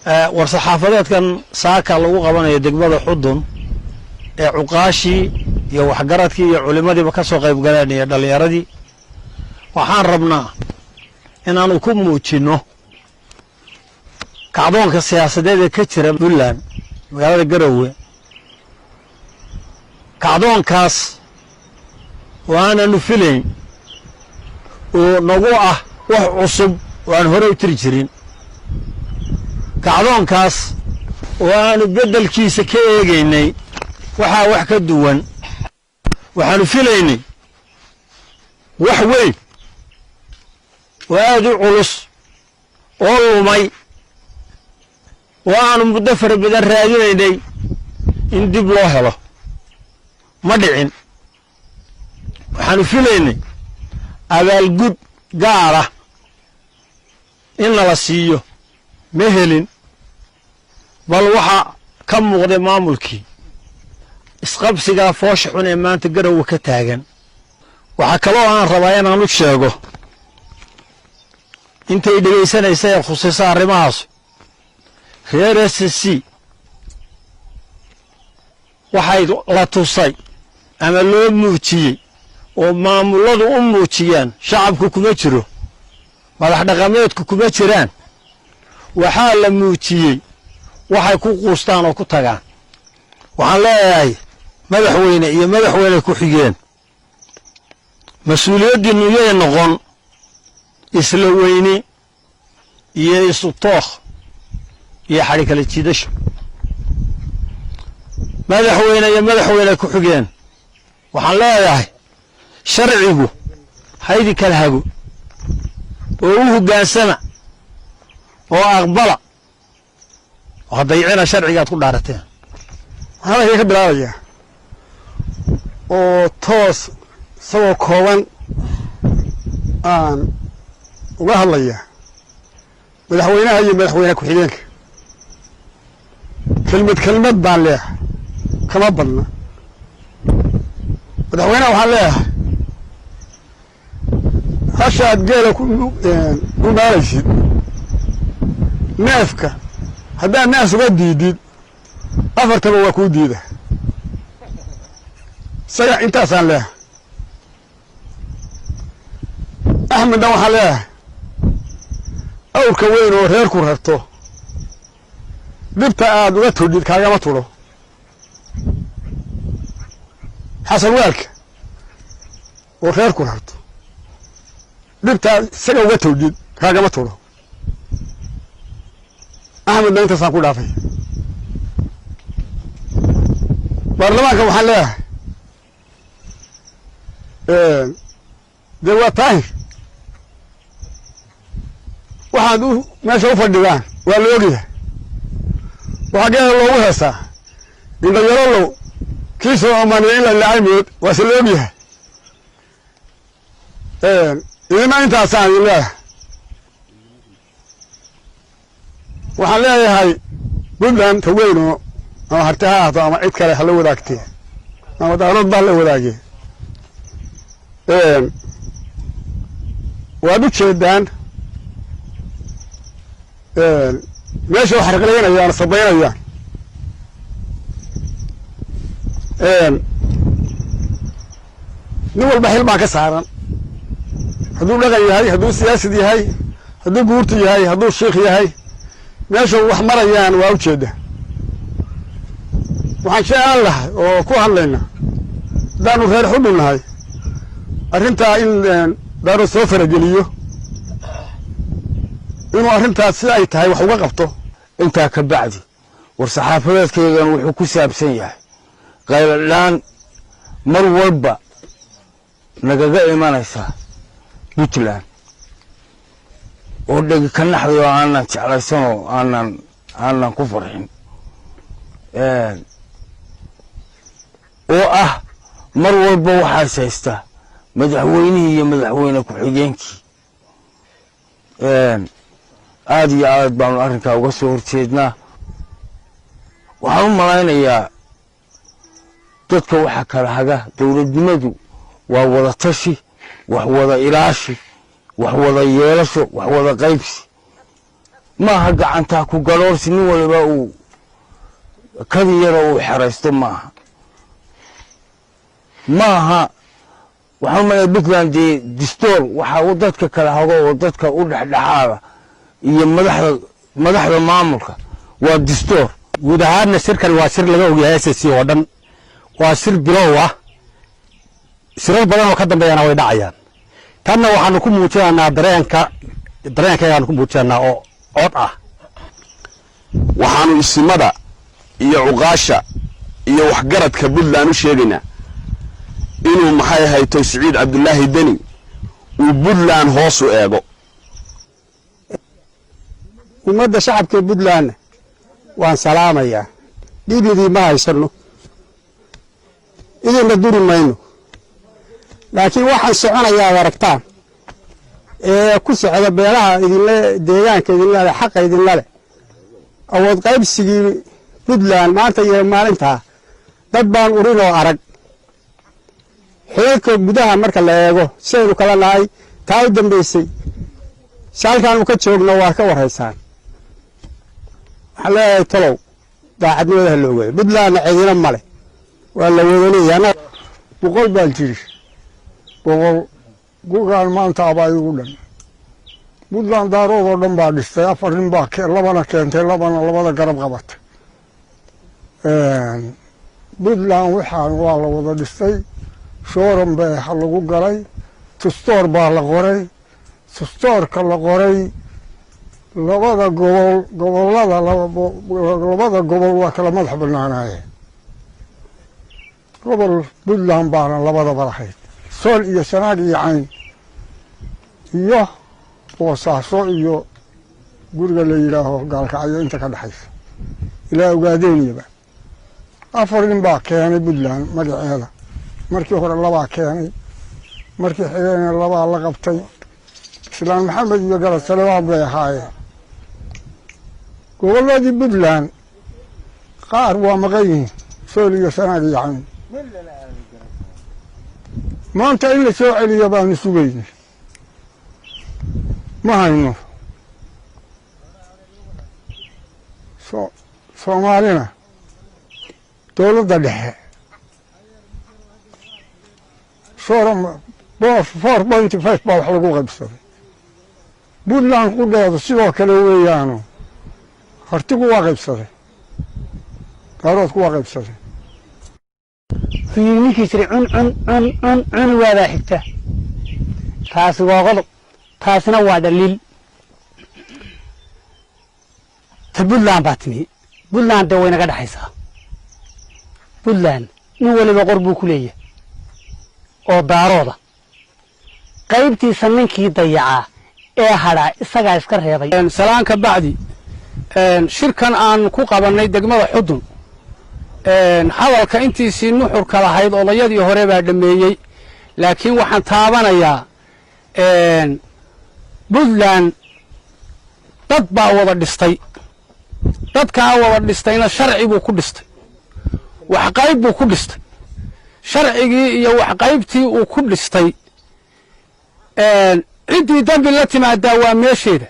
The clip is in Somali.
War-saxaafadeedkan saaka lagu qabanayo degmada Xudun ee cuqaashii iyo waxgaradkii iyo culimadiiba ka soo qayb galeen iyo dhallinyaradii, waxaan rabnaa inaanu ku muujinno kacdoonka siyaasadeed ee ka jira Puntland, magaalada Garowe. Kacdoonkaas oo aananu filayn oo nagu ah wax cusub oo aan hore u tiri jirin, kacdoonkaas oo aanu beddelkiisa ka eegaynay waxaa wax ka duwan. Waxaanu filaynay wax weyn oo aad u culus oo lumay oo aanu muddo fara badan raadinaynay in dib loo helo. Ma dhicin. Waxaanu filaynay abaalgud gaara in nala siiyo. Ma helin, bal waxaa ka muuqday maamulkii isqabsigaa foosha xun ee maanta Garowe ka taagan. Waxaa kaloo aan rabaa inaan u sheego intay dhegaysanaysa ee khusaysa arrimahaas, reer SSC waxay la tusay ama loo muujiyey oo maamulladu u muujiyaan, shacabku kuma jiro, madax dhaqameedku kuma jiraan, waxaa la muujiyey waxay ku quustaan oo ku tagaan. Waxaan leeyahay, madaxweyne iyo madaxweyne ku-xigeen, mas-uuliyaddiinnu yay noqon isla weyni iyo isu tookh iyo xadhi kala jiidasho. Madaxweyne iyo madaxweyne ku-xigeen, waxaan leeyahay sharcigu haydi kala hago oo u hoggaansama oo aqbala oo ha dayicina sharcigaad ku dhaarateen. Waxaan halkan ka bilaabayaa oo toos isagoo kooban aan uga hadlayaa madaxweynaha iyo madaxweyne ku-xigeenka. Kelmad kelmad baan leeyahay, kama badna. Madaxweynaha waxaan leeyahay, hashaad geela ku maalaysid neefka, haddaad naas uga diidid, afartaba waa kuu diida. Isaga intaasaan leeyahay. Axmedna waxaan leeyahay, awrka weyn oo reerku rarto dhibta aad uga tudhid kaagama tudho. Xasan waalka oo reerku rarto dhibta aad isaga uga tudhid kaagama tudho. Axmedna intaasaan ku dhaafay. Baarlamaanka waxaan leeyahay, dee waa taahir, waxaad u meesha u fadhidaan waa la ogyahay. Waxaa geela loogu heesaa indhayarolow kii soo ammaanay in la lacay mood, waase la ogyahay. Idina intaasaan idin leeyahay. Waxaan leeyahay Puntland taweyno ama harti ha ahaato ama cid kale hala wadaagtee ama daarood ba hala wadaagee, waad u jeedaan meesha wax raqlaynayaan, sabaynayaan. Nin walba xil baa ka saaran, hadduu dhaqan yahay, hadduu siyaasid yahay, hadduu guurti yahay, hadduu shiikh yahay, meesha wax marayaan waa ujeedda. Waxaan jeclaan lahay oo ku hadlayna haddaanu reer Xudun nahay arrintaa in daaro soo farageliyo, inuu arrintaas si ay tahay wax uga qabto. Intaa ka bacdi, war-saxaafadeedkaygan wuxuu ku saabsan yahay qayladhaan mar walba nagaga imanaysa Puntland oo dhegi ka naxday oo aanan jeclaysanoo aanan ku farxin, oo ah mar walba waxaas haysta madaxweynihii iyo madaxweyne ku-xigeenkii. Aada iyo aad baanu arrinkaa uga soo horjeednaa. Waxaan u malaynayaa dadka waxa kala haga dowladnimadu waa wada tashi, wax wada ilaashi, wax wada yeelasho, wax wada qaybsi. Maaha gacantaa ku galoorsi nin waliba uu kadin yaroo uu xeraysto maaha. Maaha, waxaan umalaya Puntland dee distoor waxaa dadka kala hago oo dadka u dhexdhexaada iyo madaxda maamulka waa distoor. Guud ahaanna shirkan waa shir laga ogyahay SSC oo dhan. Waa shir bilow ah, shirar badan oo ka dambeeyana way dhacayaan. Tanna waxaanu ku muujinaynaa dareenkaygaanu ku muujinaynaa oo cod ah. Waxaanu isimada iyo cuqaasha iyo waxgaradka Puntland u sheegaynaa inuu, maxay ahayto, Siciid Cabdulaahi Deni uu Puntland hoos u eego. Ummadda shacabka Puntlandna waan salaamayaa. Dhibidii ma haysanno, idinna duri mayno, laakiin waxaan soconayaa ad aragtaan ee ku socda beelaha idinle, deegaanka idinla leh, xaqa idinla leh, awood qaybsigii Puntland maanta iyo maalintaa dad baan urinoo arag. Xeelka gudaha marka la eego sidaynu kala nahay, taa u dambaysay si halkaanu ka joogno waa ka warhaysaan. Waxaan leeyahay, tolow daacadnimada ha la ogaado. Puntlandna cidina male, waa la wadanaya. 100 baan jiri, 100 gugaan maanta abaa igu dhan. Puntland Daarood oo dhan baa dhistay. Afar nin baa labana keentay, labana labada garab qabatay. Puntland waxaan waa la wada dhistay. Shooran baa lagu galay, dastuur baa la qoray. Dastuurka la qoray, labada gobol, gobollada, labada gobol waa kala madax banaanaayeen. Gobol Puntland baana labadaba lahayd, Sool iyo Sanaag iyo Cayn iyo Boosaaso iyo guriga la yidhaaho Gaalkacyo, inta ka dhexaysa ilaa Ogaadeyniyaba. Afar nin baa keenay Puntland magaceeda. Markii hore labaa keenay, markii xigeenna labaa la qabtay. Islaan Maxamed iyo Garad Salebaan bay ahaayeen. Gobolladii Puntland qaar waa maqan yihiin, Sool iyo Sanaag iyo Cayn. Maanta in la soo celiyo baanu sugayna, ma hayno. Soomaalina dowladda dhexe 4.5 baa wax lagu qaybsaday. Puntland qudheedu sidoo kale weeyaano, Hartigu waa qaybsaday, Daaroodku waa qaybsaday. Wuxuu yidhi ninkii jiri, "Cun, cun, cun, cun, cuni waadaa xigta." Taasi waa qodob, taasina waa dhaliil. Ta Puntland baa timi. Puntland dee way naga dhexaysaa. Puntland nin waliba qor buu ku leeyahay oo Daarooda. Qaybtiisa ninkii dayacaa ee hadhaa isagaa iska reebay. Salaan ka bacdi, shirkan aan ku qabannay degmada Xudun, hadalka intiisii nuxurka lahayd odayadii hore baa dhammeeyey, laakiin waxaan taabanayaa Puntland dad baa wada dhistay. Dadkaa wada dhistayna sharci buu ku dhistay, wax qayb buu ku dhistay. Sharcigii iyo wax qaybtii uu ku dhistay, ciddii dembi la timaadaa waa meesheeda.